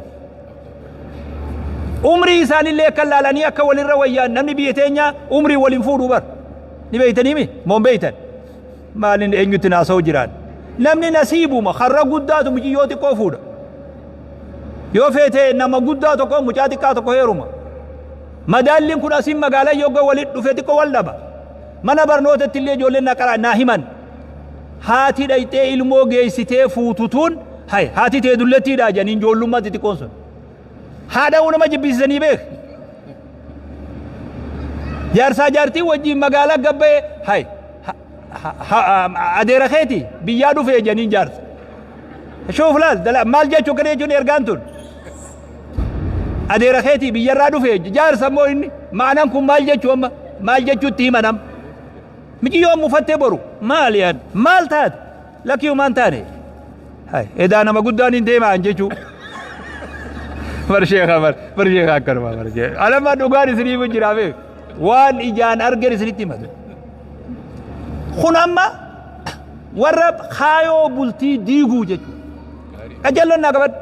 Umrii isaanillee akka laalanii akka walirra wayyaan namni biyya teenyaa umrii waliin fuudhu bar. Ni beeytanii mi? Moon beeytan? Maalin eenyutti naasa'u jiraan? Namni nasiibuma karra guddaatu muciyyoo xiqqoo fuudha. Yoo feete nama guddaa tokko mucaa xiqqaa tokko heeruma. Madaalliin kun asiin magaalaa yogga walitti dhufe xiqqoo wal dhaba. Mana barnootatti illee ijoolleen na qaraa naa himan. Haati dhayxee ilmoo geessitee fuututuun hay haati tee dullattiidha jedhaniin ijoollummaa xixiqqoon sun. Haadha nama jibbisiisanii beek. Jaarsaa jaartii wajjin magaalaa gabba'ee hay adeera keeti biyyaa dhufee jedhaniin jaarsa. Shuuf laal dala maal jechuu kana jechuun ergaan tun. Adeera keetii biyyarraa dhufe jaarsa immoo inni ma'anaan kun maal jechuu amma maal jechuutti hima nam. Miciyyoo mufattee boru maal yaan maal taate lakkii humaan taane. Hay edaa nama guddaan hin deemaan jechuu. Bar sheekha bar bar sheekha akkanuma bar sheekha. Alama dhugaan isiniif jira beek waan ijaan argen isinitti himatu. Kun amma Warra kaayoo bultii diiguu jechuudha. Qajeelloon naa qabadhu.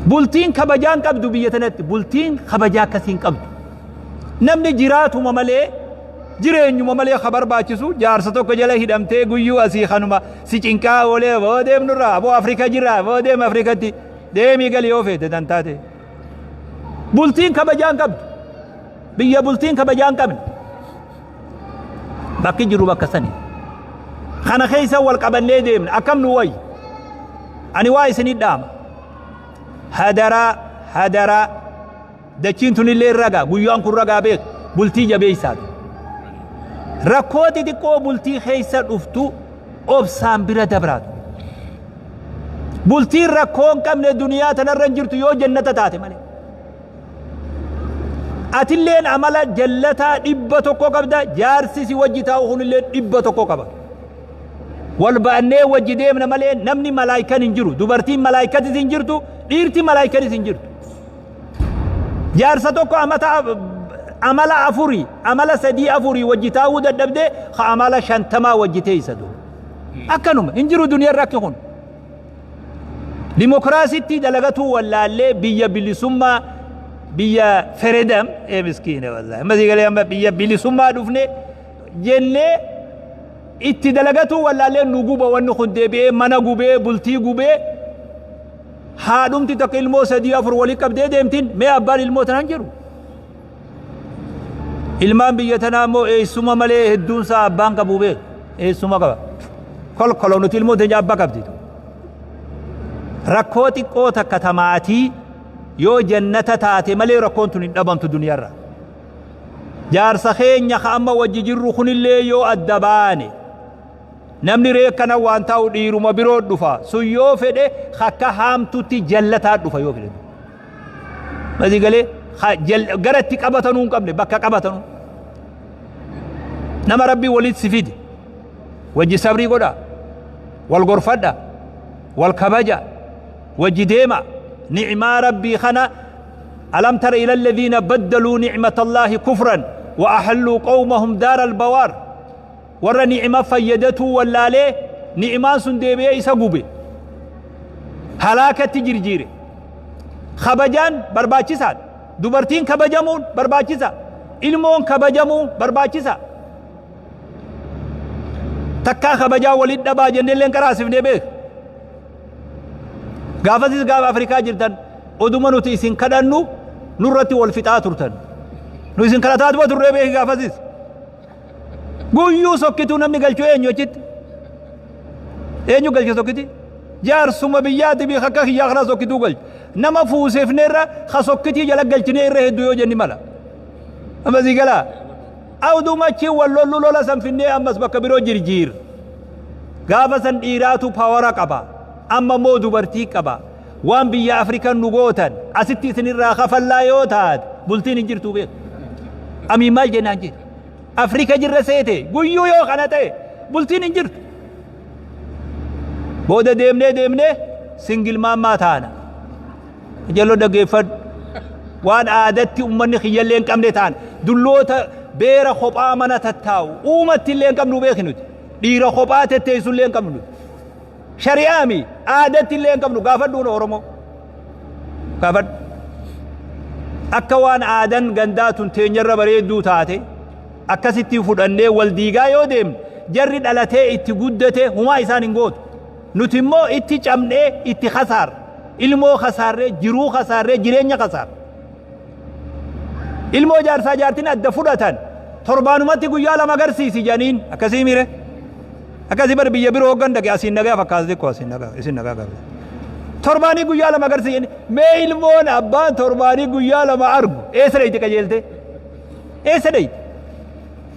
Bultiin kabajaa hin qabdu biyya tanatti. Bultiin kabajaa akkasii hin qabdu. Namni jiraatuma malee jireenyuma malee ka barbaachisu jaarsa tokko jala hidhamtee guyyuu asii kanuma si cinqaa oolee boo deemnurraa boo Afrika jirraa boo deem Afrikatti deemii gali yoo feete dantaa ta'e. Bultiin kabajaa hin qabdu. Biyya bultiin kabajaa hin qabne. Bakki jiru bakka sani. Kana keessa wal qabannee deemna. Akkam nu wayya? Ani waa isinii dhaama. Hadaraa hadaraa dachiin tunillee ragaa guyyaan kun ragaa beeku bultii jabeessaati. Rakkoo xixiqqoo bultii keessa dhuftu obsaan bira dabraatu. Bultiin rakkoo hin qabne duniyaa tanarra hin jirtu yoo jannata taate malee. Atilleen amala jallataa 100 qabda, jaarsi si wajji taa'u kunillee 100 qaba. Wal ba'annee wajji deemna malee namni malaayikan hin jiru. Dubartiin malaayikatis hin jirtu, dhiirti malaayikanis hin jirtu. Jaarsa tokko amata amala afurii, amala sadii afurii wajji taa'uu dadhabdee ka amala 50 wajji teessa duuba. Akkanuma hin jiru duniyarra akki kun. Dimokiraasitti dalagatuu wallaallee biyya bilisummaa biyya feredam ee miskiina wallahi amma sii galee amma biyya bilisummaa dhufne jennee itti dalagatuu wallaallee nu guba wanni kun deebi'ee mana gubee bultii gubee haadhumti takka ilmoo sadii afur walii qabdee deemtiin mee abbaan ilmoo tanaan jiru. Ilmaan biyya tanaa immoo eessuma malee hedduun isaa abbaan qabu beeku. Eessuma qaba. Kolkoloo nuti ilmoo teenya abbaa qabdi. Rakkoo xiqqoo takka ta maatii yoo jannata taate malee rakkoon tun hin dhabamtu duniyaarra. Jaarsa keenya ka amma wajji jirru kunillee yoo adda baane namni reekkana waan taa'u dhiiruma biroo dhufa. Sun yoo fedhe akka haamtutti jallataa dhufa yoo fedhe. Masii galee gara itti qabatanuu hin qabne bakka qabatanuu. Nama rabbii walitti si fide wajji sabrii godha wal gorfadha wal kabaja wajji deema ni'maa rabbii kana alam tara ila alladhiina baddaluu ni'matallaahi kufran wa ahalluu qawmahum daara albawaar Warra ni'ima fayyadatuu wallaalee ni'imaan sun deebi'ee isa gube. Halaakatti jirjiire. Kabajaan barbaachisaadha. Dubartiin kabajamuun barbaachisa. Ilmoon kabajamuu barbaachisa. Takkaa kabajaa walitti dhabaa jennee illee qaraasifnee beeka. Gaafasis gaafa Afrikaa jirtan oduma nuti isin kadhannu nurratti wal fixaa turtan. Nu isin kadhataa turree beeki gaafasis. Guyyuu sokkituu namni galchu eenyu achitti? Eenyu galcha sokkiti? Jaarsuma biyyaati bi akka kiyyaa kanaa sokkituu galchu. Nama fuusifne irra ka sokkitii jala galchinee irra hedduu yoo jenni mala. Amma sii galaa? Awduma achi wal lollu lola san finnee ammas bakka biroo jirjiir. Gaafa san dhiiraatu pawara qaba. Amma immoo dubartii qaba. Waan biyya Afrikan nu gootan asitti isinirraa kafallaa yoo taate bultiin hin jirtuu beeku. Amiin maal jennaan jedhe. Afrika jirra seete guyyuu yoo kana ta'e bultiin hin jirtu. Booda deemnee deemnee singil maammaa taana. Jallo dhaggeeffadhu. Waan aadatti uummanni kiyyallee hin qabne taana. Dulloota beera kophaa mana tattaa'u uumatti illee hin qabnu beeki nuti. Dhiira kophaa tetteessu illee hin qabnu nuti. Shari'aa mi aadatti illee hin qabnu gaafadhuun Oromoo. Gaafadhu. Akka waan aadan gandaa tun teenyarra bareedduu taate akkasitti fudhannee wal diigaa yoo deemne jarri dhalatee itti guddate humaa isaan hin gootu. Nuti immoo itti cabnee itti kasaarra. Ilmoo kasaarree, jiruu kasaarree, jireenya kasaarra. Ilmoo jaarsaa jaartiin adda fudhatan torbaanumatti guyyaa lama agarsiisi janiin akkasii mire. Akkasii bar biyya biroo hoggan dhaqe asiin nagaa fakkaata xiqqoo asiin nagaa isin nagaa gaafata. Torbaanii guyyaa lama agarsiisi mee ilmoon abbaan torbaanii guyyaa lama argu eessa dhayti qajeelte? Eessa dhayti?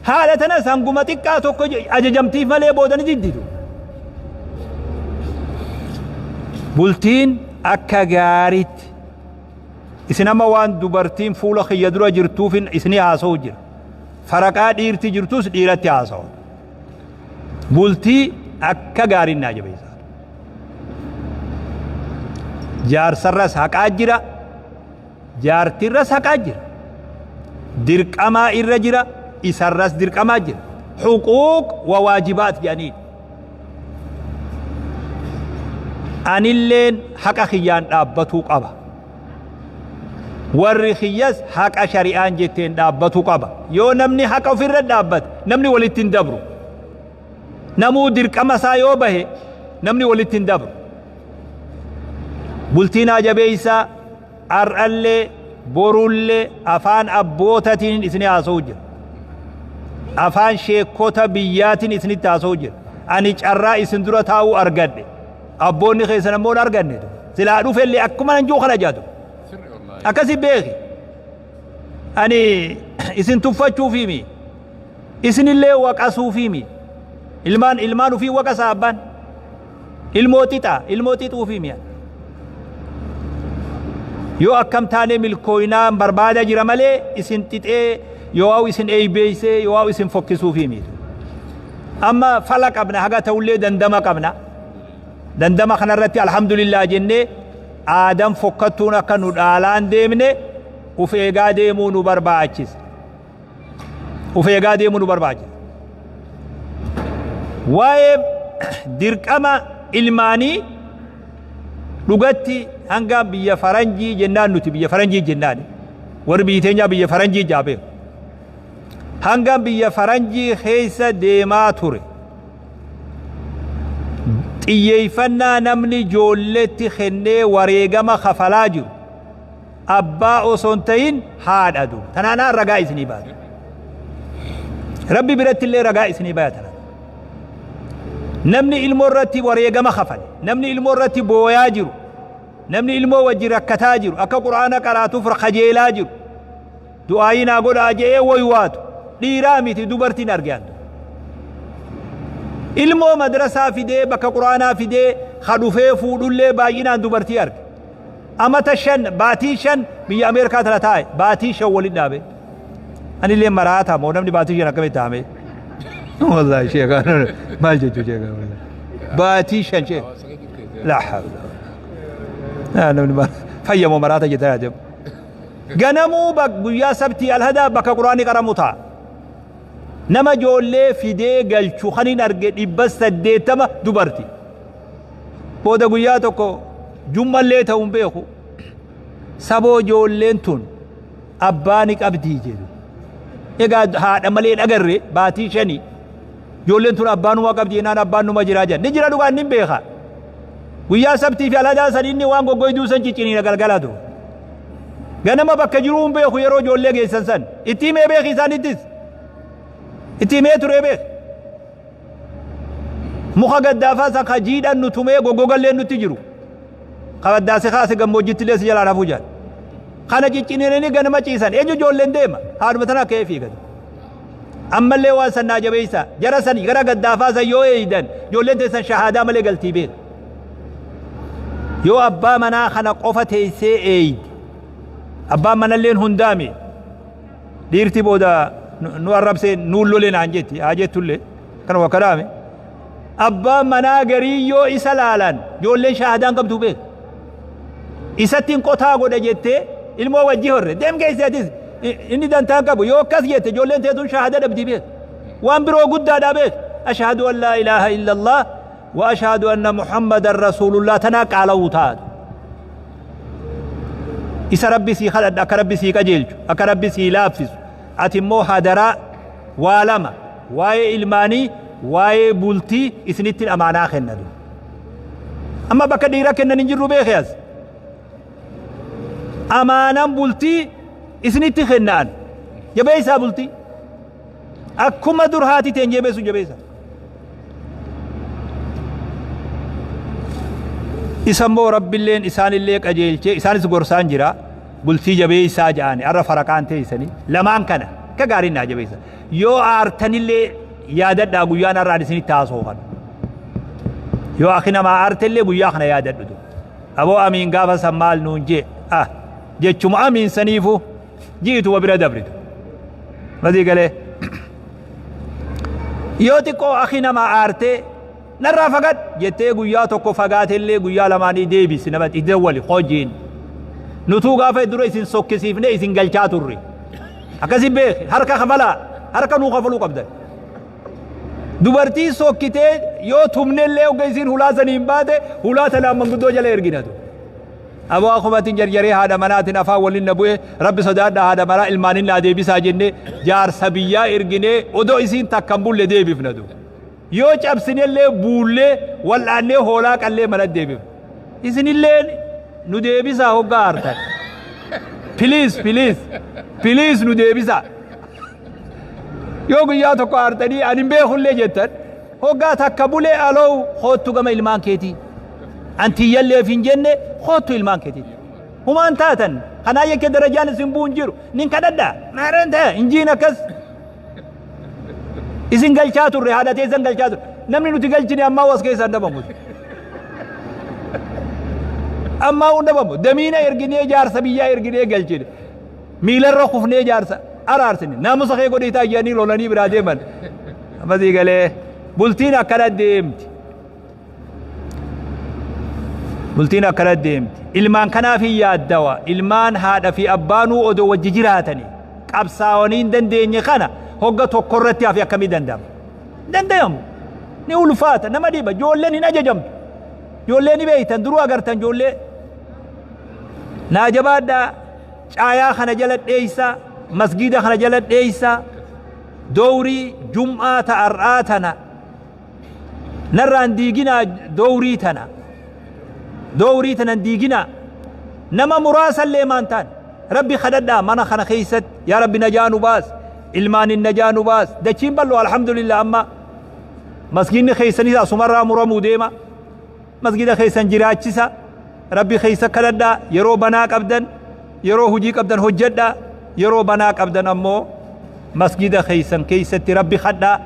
Haadha tanas hanguma xiqqaa tokko ajajamtiif malee booda ni didditu. Bultiin akka gaariitti isin amma waan dubartiin fuula kiyya dura jirtuufin isinii haasa'u jira. Faraqaa dhiirti jirtus dhiiratti haasawa. Bultii akka gaariin naa jabeessa. Jaarsarras haqaa jira. Jaartirras haqaa jira. Dirqamaa irra jira. Isarras dirqamaa jira. Huquuq wa waajibaat jedhaniin. Anilleen haqa kiyyaan dhaabbatuu qaba. Warri kiyyas haqa shari'aan jetteen dhaabbatuu qaba. Yoo namni haqa ofirra dhaabbate namni walitti hin dabru. Namuu dirqama isaa yoo bahe namni walitti hin dabru. Bultii naa jabeessaa ar'allee borullee afaan abbootatiin isinii haasa'u jira. Afaan sheekota biyyaatiin isinitti haasa'u jira. Ani carraa isin dura taa'uu argadhe. Abboonni keessan ammoo hin arganne. Silaa dhufellee akkuma nan jiru kana jaatu. Akkasi beeki. Ani isin tuffachuufimi. Isinillee waqasuufimi. Ilmaan ilmaan ofii waqasa abbaan. Ilmoo xixa ilmoo xixuufimi. Yoo akkam taanee milkooyinaan barbaada jira malee isin xixee yoo isin eeybeeysee yoo isin fokkisuufimi. Amma fala qabna haga ta'ullee dandama qabna. Dandama kanarratti alhamdulillah jennee aadaan fokkattuun akka nu dhaalaan deemne uf eegaa deemuu nu barbaachisa. Uf eegaa deemuu nu barbaachisa. Waa'ee dirqama ilmaanii dhugatti hanga biyya faranjii jennaan, nuti biyya faranjii jennaan, warri biyyi teenyaa biyya faranjii jaabeeku. Hanga biyya faranjii keessa deemaa ture xiyyeeffannaa namni ijoolleetti kennee wareegama kafalaa jiru abbaa osoo hin ta'in haadha duuba. Tanaanaan ragaa isinii baata. Rabbi biratti illee ragaa isinii baya tana. Namni ilmoo irratti wareegama kafale, namni ilmoo irratti booyaa jiru, namni ilmoo wajji rakkataa jiru, akka quraana qaraatuuf kajeelaa jiru, du'aayii naa godhaa je'ee woywaatu dhiiraa miti dubartiin arge. Ilmoo madrasaa fidee bakka quraanaa fidee ka dhufee fuudhullee baay'inaan dubartii arge. Amata 5 baatii 5 biyya Ameerikaa tana taa'e, baatii 5 waliin dhaabe. Anillee maraata moo namni baatii 5 akkamitti taa'ame? Wallaahi sheekaa maal jechuu sheekaa baatii 5 sheek. Laa hawla. Namni fayyamoo maraata jettaa yaademu. Ganamuu guyyaa sabtii alhadaa bakka quraanni qaramu ta'a. Nama ijoollee fidee galchu kan hin arge 800 dubarti. Booda guyyaa tokko jummallee ta'uu hin beeku. Saboo ijoolleen tun abbaa ni qabdii jedhu. Egaa haadha malee dhagarre baatii 5. Ijoolleen tun abbaa numa qabdi jennaan abbaan numa jiraa jedhan. Ni jira dhugaan ni beeka. Guyyaa sabtii fi alhadaa san inni waan goggoyduu san cicciniina galgalatu. Ganama bakka jiruu hin beeku yeroo ijoollee geessan san. Itti himee beeki isaanittis. Itti himee turee beeki. Muka gaddaafaa san ka jiidhan nu tumee goggogallee nutti jiru. Ka baddaase kaase gammoojjitti illee si jalaan hafuu jaal. Kana cicciniinanii ganama ciisan. Eenyu ijoolleen deema? Haadhuma tana ka'ee fiigatu. Ammallee waan san naa jabeessa. Jara san gara gaddaafaa san yoo eeydan ijoolleen teessan shahaadaa malee galtii beeku. Yoo abbaa manaa kana qofa teessee eeyde, abbaan manalleen hundaami. Dhiirti booda nu arrabsee nuun lole naan jetti haa jettullee kanuma kadaame. Abbaan manaa garii yoo isa laalan ijoolleen shahaadaan qabdu beeku. Isattiin qotaa godha jettee ilmoo wajji horre deem geessi atis inni dantaan qabu yoo akkas jette ijoolleen teetuun shahaada dhabdii beeku. Waan biroo guddaadhaa beeku. Ashhadu an laa ilaaha illallah wa ashhadu anna Muhammadan rasuulullah tanaa qaala'uu taatu. Isa Rabbi sii kadhadha akka Rabbi sii qajeelchu, akka Rabbi sii laaffisu. Ati immoo hadaraa waa lama, waa'ee ilmaanii, waa'ee bultii isinitti amaanaa kennatu. Amma bakka dhiira kennan hin jirru beeke as. Amaanaan bultii isinitti kennaan. Jabeessaa bultii. Akkuma dur haati teen jabeessu jabeessa. Isa immoo Rabbilleen isaanillee qajeelchee isaanis gorsaan jira. Bultii jabeessaa ja'ani har'a faraqaan teessanii lamaan kana akka gaariin naa jabeessa. Yoo aartanillee yaadadhaa guyyaan har'aan isinitti haasoo kana. Yoo akki namaa aartellee guyyaa kana yaadadhu. Aboo amiin gaafa san maal nuun jee ah jechuma amiin saniifu ji'ituma bira dabritu. Masii galee. Yoo xiqqoo akhi namaa aartee narraa fagadhu jettee guyyaa tokko fagaatellee guyyaa lamaanii deebisi nama itti dawwali hojiin. Nutuu gaafa dura isin sokkisiifnee isin galchaa turre. Akkasi beeki, harka kafalaa, harka nuu kafaluu qabdan. Dubartii sokkitee yoo tumnellee hogga isiin hulaa saniin baate hulaa tanaan manguddoo jala erginatu. Aboo akumatiin jarjaree haadha manaatiin afaan waliin na bu'e, rabbi sodaadha, haadha manaa ilmaanin naa deebisaa jennee jaarsa biyyaa erginee odoo isiin takka hin bulle deebifnatu. Yoo cabsinellee buullee wal'aannee hoolaa qallee mana deebifna. Isinilleen nu deebisaa hoggaa aartan. Please, please, please, nu deebisaa. Yoo guyyaa tokko aartanii ani hin beekullee jettan, hoggaa takka bulee aloo koottu gama ilmaan keetii. Antiyyalleef hin jenne, koottu ilmaan keetii. Humaan taatan kanaa jecha darajaan isin bu'u hin jiru. Nin kadhadha. Maaraan ta'e injiin akkas. Isin galchaa turre, haadha teessan galchaa turre. Namni nuti galchine ammaa was keessaa hin dhabamu. Ammaa hin dhabamu. Damiina erginee, jaarsa biyyaa erginee galchine. Miilarra kufnee jaarsa araarsine. Naamusa kee godhii taa'anii lolanii biraa deeman. Ammasii galee bultiin akkana deemti. Bultiin akkana deemti. Ilmaan kanaaf hin yaaddawa. Ilmaan haadha fi abbaanuu odoo wajji jiraatanii qabsaa'anii hin dandeenye kana hogga tokko irratti hafe akkamii danda'ama? Danda'amu. Ni ulfaata, nama dhiba. Ijoolleen hin ajajamtu. Ijoollee ni beektan, duruu agartan ijoollee. Naa jabaadhaa, caayaa kana jala dheeysaa, masgiida kana jala dheeysaa, dowrii jum'aa ta'ar'aa tana narraan diiginaa, dowrii tana, dowrii tana hin diiginaa. Nama muraasallee maan taan rabbi kadhadhaa mana kana keessatti, yaa rabbi najaa nu baas, ilmaanin najaa nu baas. Dachiin bal'oo, alhamdulillah. Amma masgiidni keessanis asumarraa muramuu deema. Masgida keessan jiraachisa, rabbi keessa kadhadhaa. Yeroo banaa qabdan, yeroo hojii qabdan hojjedhaa, yeroo banaa qabdan ammoo masgida keessan keessatti rabbi kadhaa.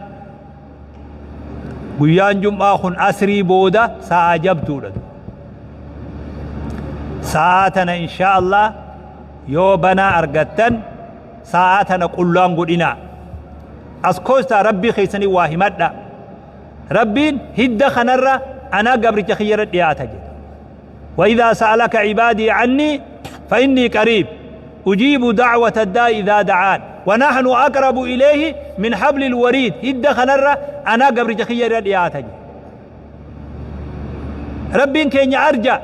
Guyyaan jum'aa kun asrii booda sa'a jabduudha. Sa'a tana insha Allah yoo banaa argattan sa'a tana qullaan godhinaa. As koostaa rabbii keessanii waa himadha. Rabbiin hidda kanarra anaa gabricha kiyyarra dhiyaata jedha. وإذا سألك عبادي عني فإني قريب أجيب دعوة الداء إذا دعان ونحن أقرب إليه من حبل الوريد. هد خنرة أنا قبر خير رياتج ربين كين أرجع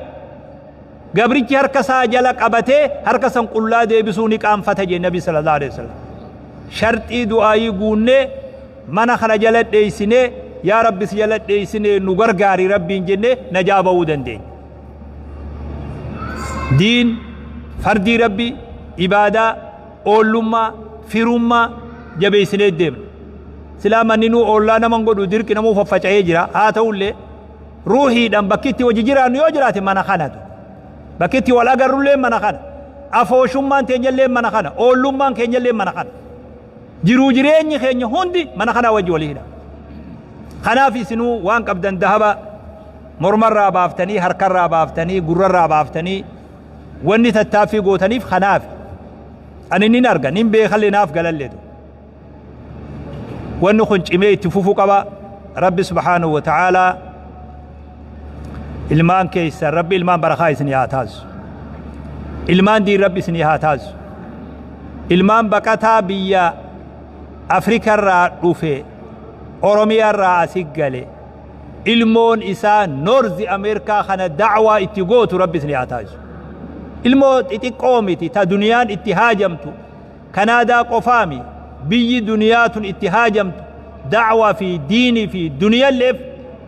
gabrichi harka isaa jala qabatee harka san qullaa deebisuu ni qaanfata jee nabi sallallahu alaihi wasallam. Sharxii du'aayii guunnee mana kana jala dheeysinee, yaa rabbi si jala dheeysinee nu gargaari rabbiin jennee najaa ba'uu dandeenya. Diin fardii rabbi, ibaadaa, oollummaa, firummaa jabeessinee deemna. Silaa manni nuu oollaa naman godhu dirqi namuu faffaca'ee jira. Haa ta'ullee ruuhiidhaan bakki itti hojii jiraannu yoo jiraate mana kanatu. Bakki itti wal agarrullee mana kana. Afooshummaan teenyallee mana kana. Oollummaan keenyallee mana kana. Jiruu jireenyi keenya hundi mana kanaa wajji walii hidha. Kanaaf isinuu waan qabdan dahaba mormarraa baaftanii, harkarraa baaftanii, gurrarraa baaftanii wanni tattaaffii gootaniif kanaaf. Ani nin arga, nin beekallee, naaf galalleetu. Wanni kun cimee itti fufuu qaba. Rabbi subhaanahu wa ta'aalaa ilmaan keessan, rabbi ilmaan barakaa isinii haa taasisu. Ilmaan diin rabbi isinii haa taasisu. Ilmaan baqataa biyya Afrikarraa dhufe Oromiyaarraa asi gale ilmoon isaa North Ameerikaa kana da'waa itti gootu rabbi isinii haa taasisu. Ilmoo xixiqqoo miti ta duniyaan itti haajamtu. Kanaadaa qofaami, biyyi duniyaa tun itti haajamtu da'waa fi diinii fi duniyalleef.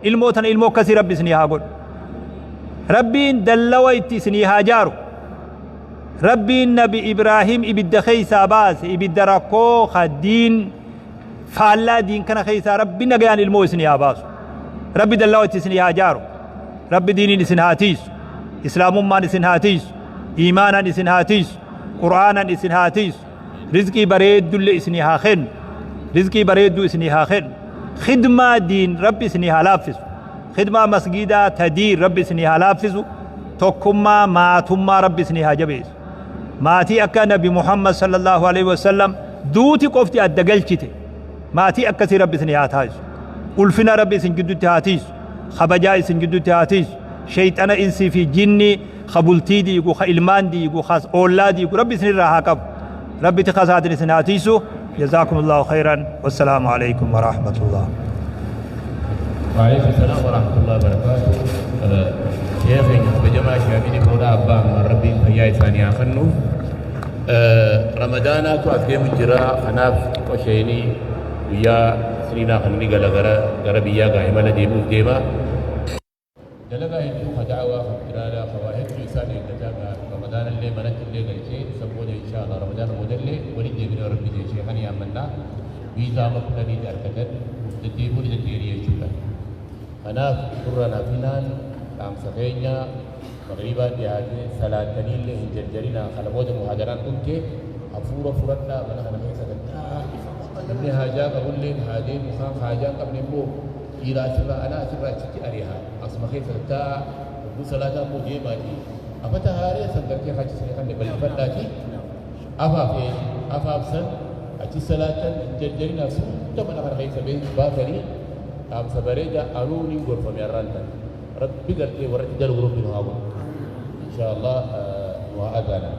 Ilmoo tana, ilmoo akkasii rabbi isinii haa godhu. Rabbiin dallawa itti isinii haa jaaru. Rabbiin nabi Ibraahim ibidda keessaa baase, ibidda rakkoo ka diin faallaa diin kana keessaa rabbi nagayaan ilmoo isinii haa baasu. Rabbi dallawa itti isinii haa jaaru. Rabbi diiniin isin haa tiisu. Islaamummaan isin haa tiisu. Iimaanaan isin haa tiisu. Qur'aanan isin haa tiisu. Rizqii bareeddullee isinii haa kennu. Rizqii bareedduu isinii haa kennu. Khidmaa diin rabbi isinii haa laaffisu. Khidmaa masgiidaa ta diin rabbi isinii haa laaffisu. Tokkummaa maatummaa rabbi isinii haa jabeessu. Maatii akka nabi Muhammad sallallahu alaihi wasallam duuti qofti adda galchite maatii akkasii rabbi isinii haa taasisu. Ulfina rabbi isin gidduutti haa tiisu. Kabajaa isin gidduutti haa tiisu. Shayxana insii fi jinnii ka bultii diigu, ka ilmaan diigu, ka oollaa diigu rabbi isinirraa haa qabu. Rabbi tika isaatiin isin haa tiisu. Jazaakumullahu khayran. Wassalaamu alaikum warahmatullah. وعليكم السلام ورحمة الله وبركاته. Sheekh kabajamaa Shaamini Boodaa Abbaa Ammaan Rabbiin fayyaa isaanii haa kennu. Ramadaanaatu as deemu jira. Kanaaf xiqqoo guyyaa Isniinaa kan inni gala gara biyyaa gaa imala deemuuf deema. Dalagaa hedduu ka da'awaa, ka qiraanaa, ka waa hedduu isaan eeggataa gaa Ramadaana illee manatti illee galchee isa booda, insha Allah, Ramadaana booda illee waliin deebinee Rabbi jee sheekhan yaammannaa. Viizaa amma 10 argatan deddeebi'uu ni deddeebi'ee jechuudha. Kanaaf durra nafinaan dhaamsa keenya magriibaa dhiyaatee salaatanii illee hin jarjarinaa. Kana booda muhaadaraan dhumte, hafuura fudhadhaa, mana kana keessa tattaa'aa. Namni haajaa qabulleen haa deemu, kaan haajaa hin qabne immoo dhiira asirraa alaa asirraa achitti ari'a. Asuma keessa tattaa'aa, hogguu salaataa immoo deemaati. Afata haaree san gartee kaachisanii kan bal'ifadhaati. Afaaf afaaf san achi salaatan hin jarjarinaa, suuta mana kana keessa baatanii dhaamsa bareeda anuu niin gorfame har'aan tan. Rabbi gartee warra itti dalagu Rabbi nu haa godhu. Insha Allah nu haa adaanan.